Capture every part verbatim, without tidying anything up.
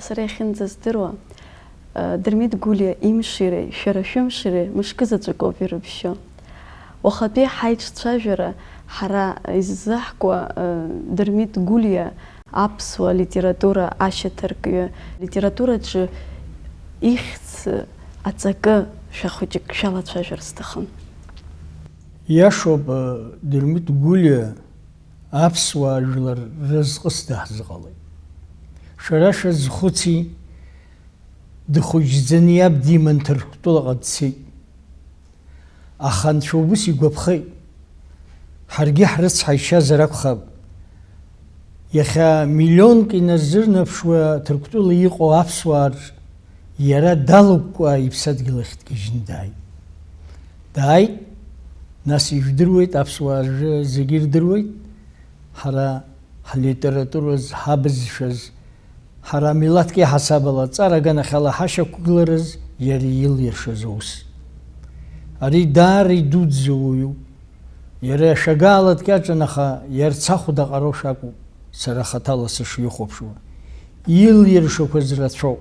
Сара иахьынӡаздыруа, Дырмит Гәлиа имширеи шәара шәымширеи мышкы заҵәык ауп ирыбжьо. Уахатәи ҳаиҿцәажәара ҳара иззаҳкуа, Дырмит Гәлиа аԥсуа литература ашьаҭаркҩы, литератураҿы ихьӡ аҵакы шәахәыҷык шәалацәажәар сҭахын. Иашоуп, Дырмит Гәлиа аԥсуаа жәлар разҟыс даҳзыҟалеит. Шәара шәазхәыци, дыхәыҷӡаны иаб диман Ҭырқәтәылаҟа дцеит. Аха анцәа убыс игәаԥхеит. Ҳаргьы ҳрыцҳа ишьазар акәхап. Иахьа миллионк инарзырнаԥшуа Ҭырқәтәыла иҟоу аԥсуаа рҿы иара далыкәкәаа иԥсадгьыл ахь дгьежьны дааит. Дааит, нас ижәдыруеит, аԥсуаа ржәы зегьы ирдыруеит, ҳара ҳлитератураз, ҳабызшәаз, ҳара милаҭк иаҳасаб ала аҵара аганахьала ҳашьақәгылараз иара илиршаз аус. Ари даара идуӡӡоу уаҩуп. Иара ашәагаала дкьаҿын, аха иарцахә даҟароу шакәу, сара хаҭала сышихәаԥшуа. Илиршақәаз рацәоуп.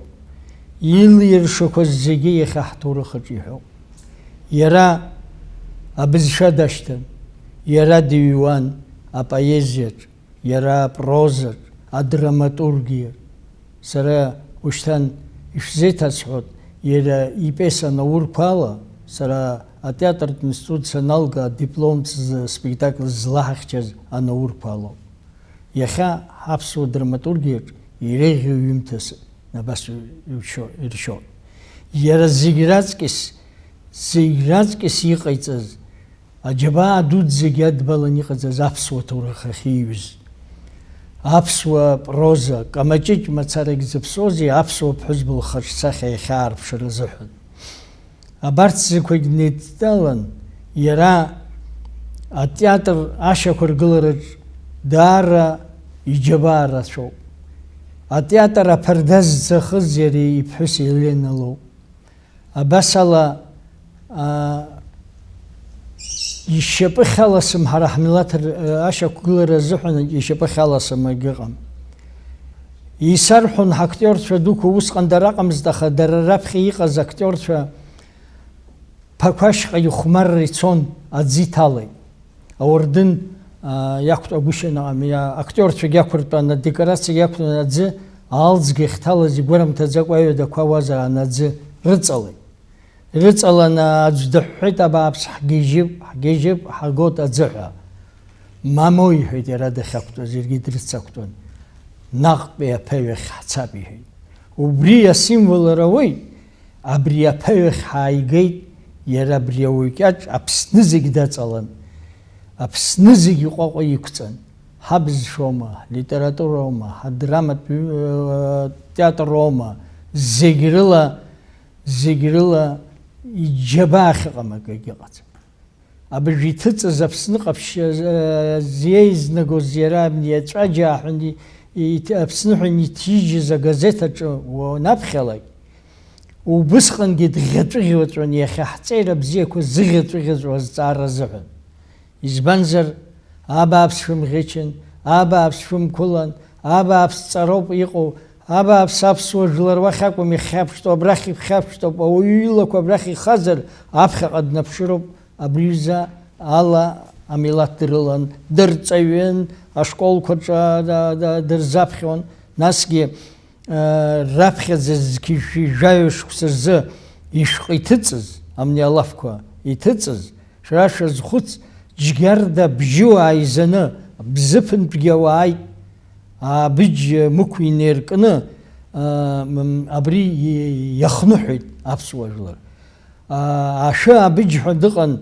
Илиршақәаз зегьы иахьа ҳҭоурых аҿы иҳәоуп. Иара абызшәа дашьҭан, иара дыҩуан апоезиаҿ, иара апрозаҿ, адраматургиаҿ. Сара ушьҭан ишәзеиҭасҳәоит, иара ипиеса анаурқәа ала, сара атеатртә институт саналга, адипломтә спектакль злаҳахьчаз анаурқәа алоуп. Иахьа ҳаԥсуа драматургиаҿ иреиӷьу ҩымҭас абас иршьо-, иршьоит. Иара зегь раҵкьыс, зегь раҵкьыс иҟаиҵаз, аџьабаа дуӡӡагьы адбалан иҟаӡаз аԥсуа ҭоурых ахьиҩыз. Аԥсуа проза, Камаҷыҷ мацарагь зыԥсоузеи аԥсуа ԥҳәызба лхаҿсахьа иахьаарԥшыр азыҳәан. Абарҭ зқәагь днеидтәалан, иара атеатр ашьақәыргылараҿ даара иџьабаа рацәоуп. Атеатр аԥарда зӡахыз иара иԥҳәыс Елена лоуп. Абас ала, аа, ишьапы хьаласым, ҳара ҳмилаҭ р-, ашьақәгылара азыҳәан ишьапы хьаласым акгьы ыҟам. Исарҳәон ҳактиорцәа дуқәа, усҟан дара ыҟамызт, аха дара раԥхьа иҟаз актиорцәа ԥақәашьҟа ихәмарра ицон, аӡы иҭалеит. Ауардын, аа, иақәтәагәышьан аҟами, аа, актиорцәагь иақәыртәан, адекорациагь иақәтәан, аӡы аалӡга иахьҭалаз игәарымҭаӡакәа аҩадақәа ауазаан аӡы рыҵалеит. Рыҵаланы аӡә дыҳәҳәеит, абааԥс, ҳгьежьып, ҳгьежьып, ҳагот аӡы ҳәа. Мамоу, иҳәеит иара дахьақәтәаз, иаргьы дрыцақәтәан. Наҟтәи аԥаҩ ахь ҳцап, иҳәеит. Убри асимвол ара уеит, абри аԥаҩ ахь ҳааигеит, иара абри ауаҩ кьаҿ Аԥсны зегь даҵалан, Аԥсны зегь иҟәаҟәа иқәҵан. Ҳабызшәоума, ҳлитературоума, ҳадраматә, э, театроума, зегь рыла, зегь рыла иџьабаа ахьыҟам акгьы ыҟаӡам. Абыржә иҭыҵыз Аԥсны ҟаԥшь, э, зеизнагоз иара абни аҵәаџьаа ҳәа и-, и-, Аԥсны ҳәа иҭижьыз агазеҭ аҿы уанаԥхьалак, убысҟангьы дӷьаҵәыӷьаҵәуан иахьа ҳҵеира бзиақәа зыӷьаҵәыӷьаҵәуа азҵаара азыҳәан. Избанзар, абааԥс шәымӷьычын, абааԥс шәымқәылан, абааԥс ҵароуп иҟоу, абааԥс аԥсуа жәлар уахь акәым ихьаԥштәу, абрахь иԥхьаԥштәуп, ауаҩы илақәа абрахь ихазар, аԥхьаҟа днаԥшыроуп, абри ҩыза ала амилаҭ дрылан, дырҵаҩын, ашколқәа рҿы, а, да, да, дырзаԥхьон, насгьы, а, раԥхьаӡа зқьи жәшәи жәаҩа шықәса рзы ишәҟәы иҭыҵыз, амни алафқәа иҭыҵыз, шәара шәазхәыц, џьгьарда бжьы уааизаны, бзыԥынтәгьы уааит, абыџь мықә инеиркны, а, м, абри и-, иахныҳәеит аԥсуа жәлар. А, ашәы абыџь ҳәа дыҟан,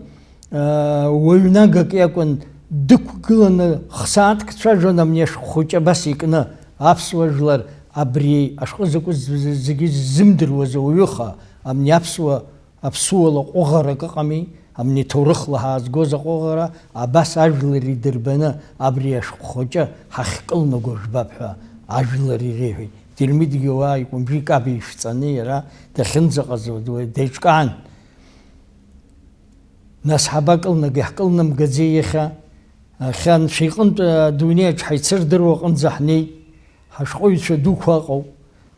а, уаҩнагак иакәын, дықәгыланы хсааҭк дцәажәон амни ашәҟәы хәыҷы абас икны, аԥсуа жәлар абри ашәҟәы закәыз з-, зегьы ззымдыруаз ауаҩыха, амни аԥсуа, аԥсуала ҟәыӷарак ыҟами, амни ҭоурыхла ҳаазгоз аҟәыӷара, абас ажәлар идырбаны, абри ашәҟәы хәыҷы ҳахькылнаго жәбап ҳәа ажәлар иреиҳәеит. Дырмитгьы уа икәымжәи икаби ишәҵаны иара дахьынӡаҟаз деиҿкаан. Нас ҳабакылнагеи, ҳкылнамгаӡеи иахьа? Иахьа Анцәа иҟынтә адунеиаҿ ҳаицырдыруа аҟынӡа ҳнеит, ҳашәҟәыҩҩцәа дуқәа ыҟоуп.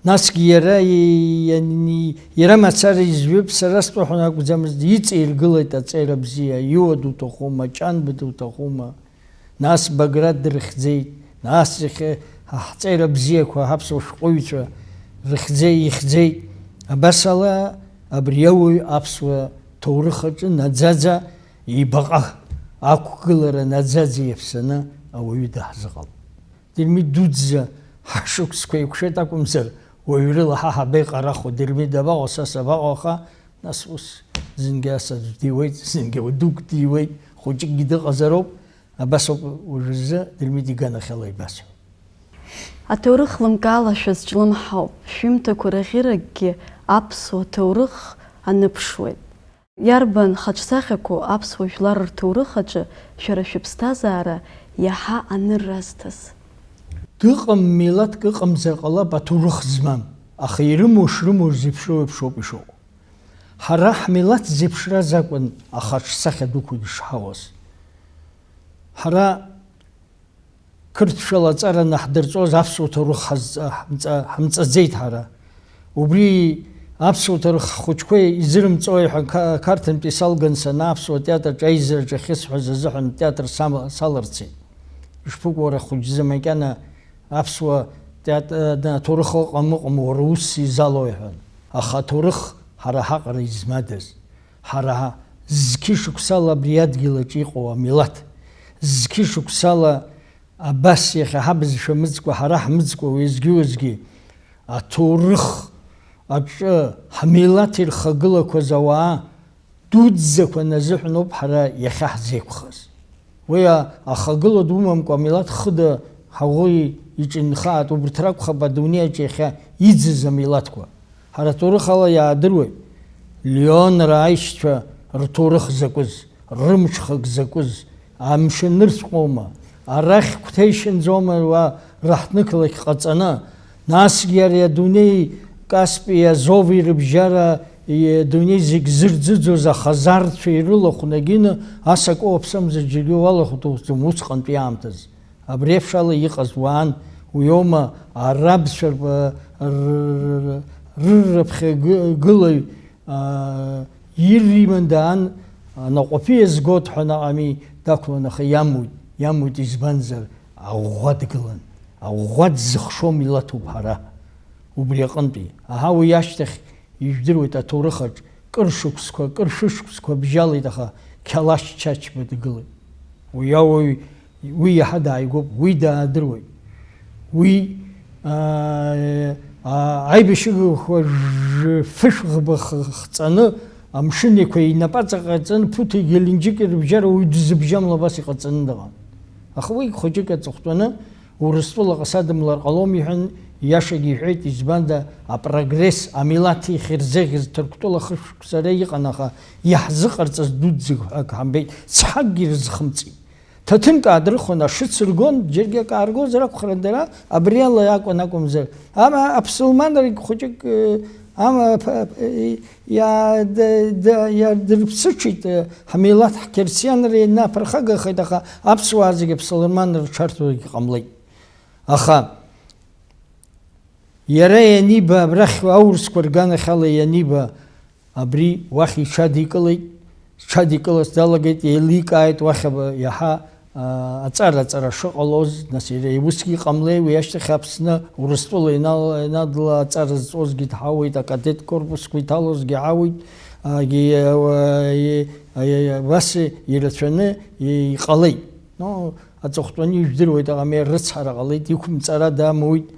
Насгьы иара, иани-, иара мацара изҩып, сара стәы ҳәа акәӡамызт, иҵаиргылеит аҵеира бзиа, иуа дуҭахума, ҷанба дуҭахума, нас Баграт дрыхьӡеит, нас иахьа ҳҵеира бзиақәа, ҳаԥсуа шәҟәыҩҩцәа рыхьӡеи ихьӡеит. Абас ала абри ауаҩ аԥсуа ҭоурых аҿы наӡаӡа ибаҟа ақәгылара наӡаӡа иаԥсаны ауаҩы даҳзыҟалт. Дырмит дуӡӡа ҳашықәсқәа еиқәшәеит акәымзар, уаҩрыла ҳа ҳабеиҟарахо, Дырмит дабаҟоу, са сабаҟоу, аха, нас ус зынгьы асаӡә диуеит, зынгьы дук диуеит, хәыҷыкгьы дыҟазароуп, абас ауп уажәазы Дырмит иганахьала ибасҳәо. Аҭоурых лымкаала шәазҿлымҳауп, шәҩымҭақәа рыӷьыракгьы аԥсуа ҭоурых аныԥшуеит. Иарбан хаҿсахьақәоу аԥсуа жәлар рҭоурых аҿы шәара шәыԥсҭазаара иаҳа анырра азҭаз? Дыҟам милаҭк ыҟамзар ҟалап аҭоурых змам, аха ирымоу шрымоу рзеиԥшроу еиԥш ауп ишыҟоу. Ҳара ҳмилаҭ зеиԥшраз акәын ахаҿсахьа дуқәа дышҳауаз. Ҳара қырҭшәала аҵара наҳдырҵоз аԥсуа ҭоурых ҳазҵа-, ҳамҵа-, ҳамҵаӡеит ҳара. Убри аԥсуа ҭоурых ҳхәыҷқәа изырымҵои ҳәа қа-, Қарҭынтәи салган сана аԥсуа театраҿы аизараҿы ахьысҳәаз азыҳәан атеатр сама-, саларцеит. Ишԥыкәу уара хәыҷзы макьана аԥсуа театр, аҭоурых ыҟам, ыҟам, уара усс изалои ҳәа. Аха аҭоурых ҳара ҳаҟара измадаз. Ҳара зқьышықәсала абри адгьыл аҿы иҟоу амилаҭ, зқьышықәсала абас иахьа ҳабызшәа мыӡкәа, ҳара ҳмыӡкәа уеизгьы-уеизгьы аҭоурых аҿы ҳмилаҭ ирхагылақәаз ауаа дуӡӡақәа назыҳәан ауп ҳара иахьа ҳзеиқәхаз. Уи а-, ахагыла думамкәа, амилаҭ хыда ҳаӷоу иҿынхааит, убырҭ ракәхап адунеи аҿы иахьа иӡыз амилаҭқәа. Ҳара аҭоурых ала иаадыруеит, Леонра аишьцәа рҭоурых закәыз, рымҽхак закәыз, амшын ырцәҟоума, арахь гәҭеишьанӡома уа раҳҭнықалақь ҟаҵаны, насгьы ари адунеи Каспи Азови рыбжьара, и-, адунеи зегь зырӡыӡоз ахазарцәа ирылахәны агьины, ас акы уаԥсамзар џьаргьы уалахәыҭухӡом усҟантәи аамҭазы. Абри еиԥш ала иҟаз уаан, уиоума арабцәа р-, р-, рырраԥхьа гы-, гылаҩ, аа, ир иман даан, анаҟәаԥиа згоит ҳәа наҟ ами дақәлан, аха иамуит, иамуит, избанзар, аӷәӷәа дгылан, аӷәӷәа дзыхшо милаҭуп ҳара. Убри аҟынтәи, аҳа, уи ашьҭахь ижәдыруеит аҭоурыхаҿ, кыр шықәсқәа, кыр шәышықәсқәа бжьалеит, аха Қьалашь Чачба дгылеит. Уи ауаҩ, уи иаҳа дааигәоуп, уи даадыруеит. Уи, аа, аа, аибашьыгақәа ж-, фышә ӷба х-, хҵаны, амшын еиқәа инапаҵаҟа иҵаны, Ԥуҭи Геленџьики рыбжьара уаҩ дызбжьамла абас иҟаҵаны дыҟан. Аха уи хәыҷык аҵыхәтәаны, Урыстәылаҟа садымлар ҟалом, иҳәан, иашагьы иҳәеит, избанда, апрогресс, амилаҭ ихьырзыӷьыз Ҭырқәтәыла хышықәса ара иҟан, аха иаҳзыҟарҵаз дуӡӡак ҳәа акы ҳамбеит, цҳакгьы ирызхымҵит. Ҭаҭынк аадырхәон, ашыц ргон, џьаргьы акы ааргозар акәхарын дара, абри ала акәын акәымзар. Ама аԥсылманрагь хәыҷык, э, ама, п-, п-, э, иа-, д-, д-, иадырԥсыҽит, э, ҳмилаҭ ҳқьырсианра инаԥырхагахеит, аха аԥсуаа зегьы аԥсылманра рҽарҭогьы ҟамлеит. Аха иара ианиба, абрахь аурысқәа рганахьала ианиба, абри уахь иҽадикылеит, зҽадикыларц далагеит, еиликааит уахь аба-, иаҳа, аа, аҵара-ҵара шыҟалоз, нас иара усгьы иҟамлеи, уи ашьҭахь Аԥсны Урыстәыла инал-, инадла аҵара зҵозгьы дҳауеит, акадет корпусқәа иҭалозгьы ҳауеит, агьи, ауа, и-, аи-, аи-, абас ирацәаны и-, иҟалеит. Ну, аҵыхәтәаны ижәдыруеит, аҟамер рыцҳара ҟалеит, иқәымҵара дамуит.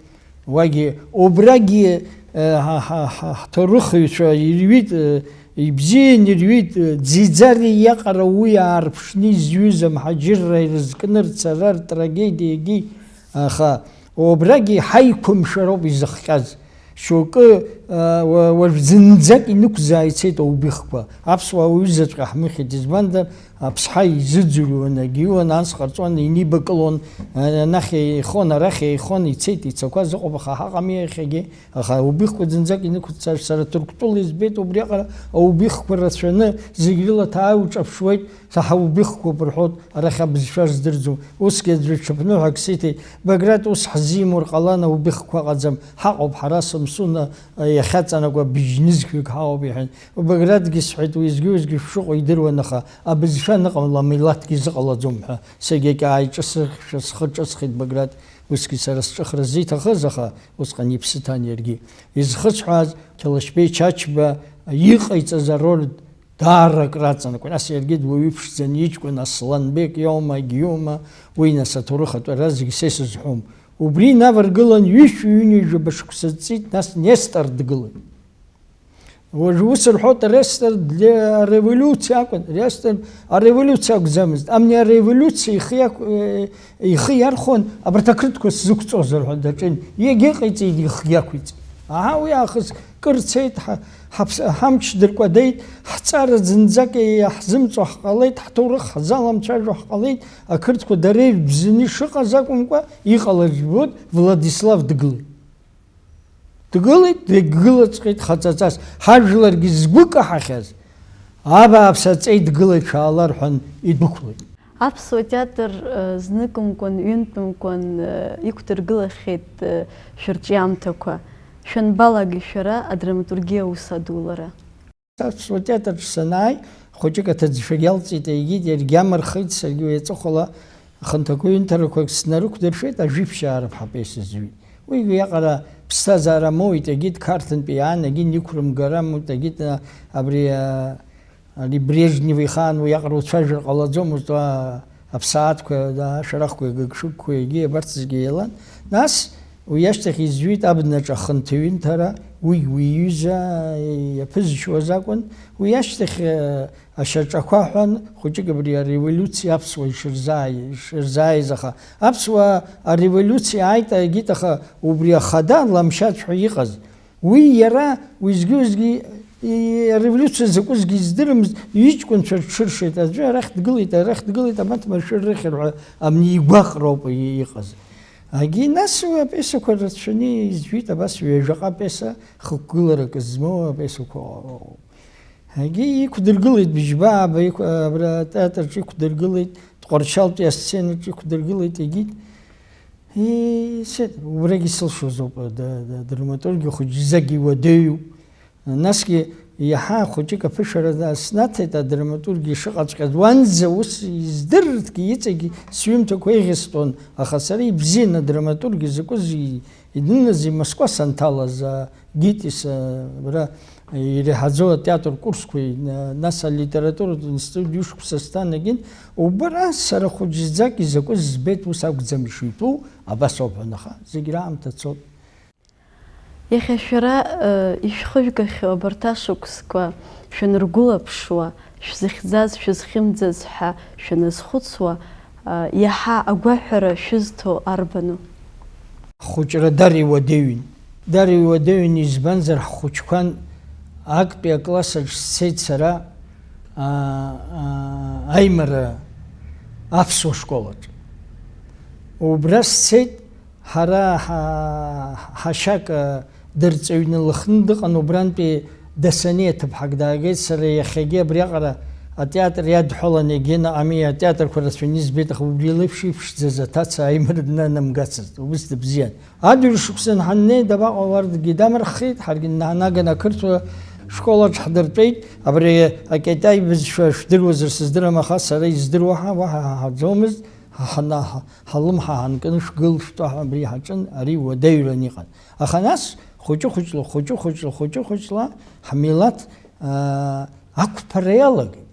Уагьы, убрагьы, э, ҳа, ҳа, ҳа, ҳҭоурыхҩцәа ирҩит, э, ибзиан ирҩит, э, Ӡиӡари иаҟара уи аарԥшны изҩыз амҳаџьырра ирызкны рцара ртрагедиагьы, аха убрагьы ҳаиқәымшәароуп изыхҟьаз. Шьоукы, а, уа-, уажә зынӡак инықәзааицеит аубихқәа. Аԥсуаа уҩызаҵәҟьа ҳмыхьит, избанзар, аԥсҳа изыӡырҩуан, агьиуан, анс ҟарҵон, инибакылон, а, анахь еихон, арахь еихон, ицеит, ицақәаз ыҟоуп, аха ҳаҟами иахьагьы. Аха аубихқәа зынӡак инықәцар, сара Ҭырқәтәыла избеит, убриаҟара аубихқәа рацәаны зегь рыла ҭаа уҿаԥшуеит, саҳа убихқәоуп рҳәоит, арахь абызшәа рыздырӡом. Усгьы аӡәы ҽыԥныҳәак сиҭеит, Баграт, ус ҳзимур ҟалан, аубихқәа ыҟаӡам, ҳаҟоуп ҳара, сымшәан. Суна иахьаҵанакуа быжь-нызқьҩык ҳауп, иҳәан. Багратгьы сҳәеит, уеизгьы-уеизгьы шәшыҟоу идыруан, аха абызшәа аныҟамла, амилаҭгьы зыҟалаӡом ҳәа. Саргьы ааиҿасыхшәа схы ҿысхит Баграт, усгьы сара сҿыхра зиҭахыз, аха усҟан иԥсы ҭан иаргьы. Изхысҳәааз, Қьалашьбеи Чачба иҟаиҵаз ароль даара акраҵанакуан. Нас иаргьы дуаҩы ԥшӡан иҷкәын Асланбек иоума, егьиоума, уи нас аҭоурых атәара зегь са исызҳәом. Убри инаваргылан ҩышәи ҩынҩажәаба шықәса ҵит, нас Нестор дгылеит. Уажәы ус рҳәоит, Нестор для революции акәын, Нестор ареволюциа акәӡамызт. Амни ареволюциа ихы иақә-, э, ихы иархәон, абарҭ ақырҭқәа сзықәҵозар ҳәа даҿын. Егьа иҟаиҵеит, ихгьы ақәиҵеит. Аҳа, уи аахыс кыр цеит, ҳа-, ҳаԥс-, ҳамч дыркәадеит, ҳҵара зынӡак иаҳзымҵо ҳҟалеит, ҳҭоурых ҳзаламцәажәо ҳҟалеит, ақырҭқәа дара ирбзаны ишыҟаз акәымкәа, иҟалаз жәбоит, Владислав дгылеит. Дгылеит, дагьгылаҵәҟьеит хаҵаҵас, ҳажәларгьы згәы каҳахьаз, абааԥс аҵеи дгылеит, шәаала рҳәан, идәықәлеит. Аԥсуа театр, э, зныкымкәан, ҩынтәымкәан, э, иқәдыргылахьеит, э, шәырҿиамҭақәа. Шәанбалагеи шәара адраматургиа аус адулара? Аԥсуа театрҿы санааи, хәыҷык аҭыӡшәагь алҵит, егьит, иаргьы амырхит, саргьы уи аҵыхәала хынҭақәа ҩынҭарақәак снарықәдыршәеит, ажәибжь аарԥ ҳәа апиеса зҩит. Уи уиаҟара ԥсҭазаара амоуит, егьит, Қарҭынтәи иаан, егьин, иқәрымгар амуит, егьит, а, абри, а, Ари Брежнев ихаан уиаҟара уцәажәар ҟалаӡомызт, уа аԥсаатәқәа, да, ашәарахқәа, агыгшыгқәа, егьи абарҭ зегьы еилан. Нас уи ашьҭахь изҩит абнаҿ ахынҭаҩынҭара, уи, уи иҩыза иаԥызшьуаз акәын. Уи ашьҭахь, э, ашьаҿақәа ҳәан, хәыҷык абри ареволиуциа аԥсуа ишырзааи-, ишырзааиз, аха аԥсуаа ареволиуциа ааит, егьит, аха убри ахада Ламшьаҵә ҳәа иҟаз, уи иара уеизгьы-уеизгьы, и-, ареволиуциа закәызгьы издырамызт, иҷкәынцәа рҽыршеит, аӡәы арахь дгылеит, арахь дгылеит, абанҭ машәыр рыхьыр ҳәа амни игәаҟроуп и-, иҟаз. Агьи нас уи апиесақәа рацәаны изҩит, абас ҩажәаҟа пиеса хықәгыларак змоу апиесақәа ыҟоуп. Агьи иқәдыргылеит, Быжьба Аба иқә-, абра атеатрҿы иқәдыргылеит, Тҟәарчалтәи асценаҿы иқәдыргылеит, егьит. Исеит, убрагьы сылшозоуп, да, да, драматурги хәыҷӡагьы уадаҩуп. Насгьы иаҳа хәыҷык аԥышәара да-, снаҭеит адраматурги шыҟаҵәҟьаз. Уанӡа ус издырырҭгьы иҵегь сҩымҭақәа еиӷьыстәуан, аха сара ибзиан адраматурги закәыз и-, идыныз Москва санҭалаз, а, Гитис, а, абра иреиҳаӡоу атеатр курсқәеи, на-, нас алитературатә институт ҩышықәса сҭанагеит. Убра сара хәыҷӡак изакәыз збеит, ус акәӡам ишитәу, абас ауп ҳәа, аха зегь раамҭа цоит. Иахьа шәара, э, ишәхыжәгахьоу абарҭ ашықәсқәа шәаныргәылаԥшуа, шәзыхьӡаз, шәызхьымӡаз ҳәа шәаназхәыцуа, э, иаҳа агәаҳәара шәызҭо арбану? Ҳхәыҷра дара иуадаҩын. Дара иуадаҩын, избанзар, ҳхәыҷқәан актәи аклассаҿ сцеит сара, а, а, аимара аԥсуа школаҿ. Убра сцеит, ҳара ҳа-, ҳашьак, а, дырҵаҩны лыхны дыҟан, убрантәи Дасаниа ҭыԥҳак даагеит, сара иахьагьы абриаҟара атеатр иадҳәалан, егьи наҟ-ами атеатрқәа рацәаны избеит, аха убри леиԥш иԥшӡаз аҭаца аимара днанамгацызт, убыс дыбзиан. Адырҩашықәсан ҳаннеи, дабаҟоу, уаргьы дамырххеит, ҳаргьы днаҳанаган ақырҭуа школаҿ ҳдыртәеит, абри акитай бызшәа шәдыруазар сыздырам, аха сара издыруа ҳа-, уаҳа ҳаҳаӡомызт, ҳа-, ҳана-, ҳа-, ҳалымҳа ҳанкын, шәгыл, шәтәа ҳәа абри ҳаҿын, ари уадаҩран иҟан. Аха нас, хәыҷы-хәыҷла, хәыҷы-хәыҷла, хәыҷы-хәыҷла ҳмилаҭ, аа, ақәԥара иалагеит.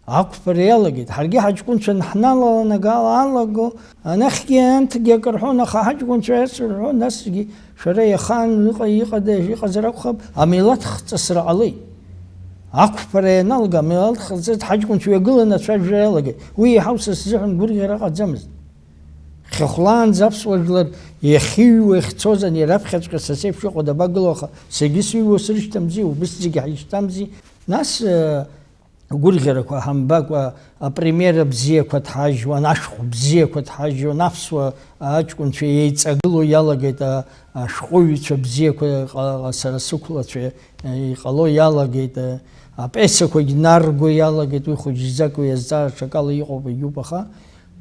Ақәԥара иалагеит. Ҳаргьы ҳаҷкәынцәа ҳналалан, агала алаго, анахьгьы анҭгьы акы рҳәон, аха ҳаҷкәынцәа иацу рҳәон, насгьы шәара иахаан ыҟа-, иҟада-, иҟазар акәхап, амилаҭ хҵысра ҟалеит. Ақәԥара ианалга, амилаҭ хҵыс ҳаҷкәынцәа ҩагыланы ацәажәара иалагеит. Уи еиҳау са сзыҳәан гәырӷьара ҟаӡамызт. Хьахәлаанӡа аԥсуа жәлар иахьыҩуа, иахьцоз ани раԥхьаҵәҟьа са сеиԥш иҟоу дабагылоу, аха саргьы сыҩуа срышьҭамзи, убыс зегьы ҳаишьҭамзи. Нас, э, гәырӷьарақәа ҳамбакәа, апремиера бзиақәа ҭҳажьуан, ашәҟә бзиақәа ҭҳажьуан, аԥсуа аҷкәынцәа еиҵагыло иалагеит, а-, ашәҟәыҩҩцәа бзиақәа ҟа-, сара сықәлацәа, э, иҟало иалагеит, э, апиесақәагь нарго иалагеит, уи хәыҷӡак уи азҵаара ҽакала иҟоуп, егьуп, аха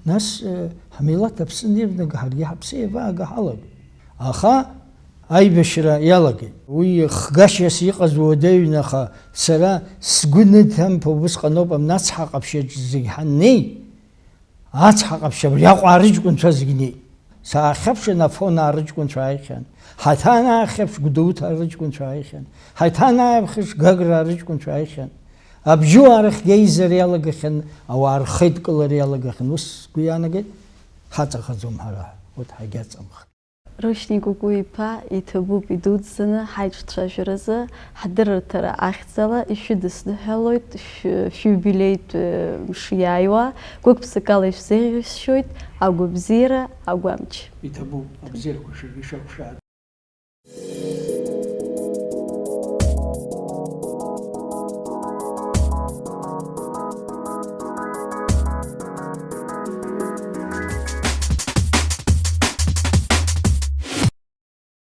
нас, э, ҳмилаҭ аԥсы анирнага, ҳаргьы ҳаԥсы еиваага ҳалагеит. Аха Аибашьра иалагеит. Уи хгашьас иҟаз уадаҩын, аха сара сгәы ныҭамԥо убысҟаноуп, амна ацҳа ҟаԥшьаҿ зегь ҳаннеи, ацҳа ҟаԥшь абри Аҟәаа рыҷкәынцәа зегь неит. Саахьаԥшын, Афонаа рыҷкәынцәа ааихьан. Ҳаҭанаахьаԥш, Гәдоуҭаа рыҷкәынцәа ааихьан. Ҳаҭанаахьаԥш, Гаграа рыҷкәынцәа ааихьан. Абжьуаа рахьгьы аизара иалагахьан, ауаа рхеидкылара иалагахьан. Ус сгәы иаанагеит, ҳаҵахаӡом ҳара, урҭ ҳагьаҵамхт. Рушьни Кәыкәы-иԥа, иҭабуп идуӡӡаны ҳаиҿцәажәаразы ҳдырраҭара ахьӡала ишәыдысныҳәалоит шә-, шәиубилеитә, э, мшы иааиуа, гәык-ԥсыкала ишәзеиӷьасшьоит агәабзиара, агәамч. Иҭабуп, абзиарақәа шәаргьы шәақәшәааит.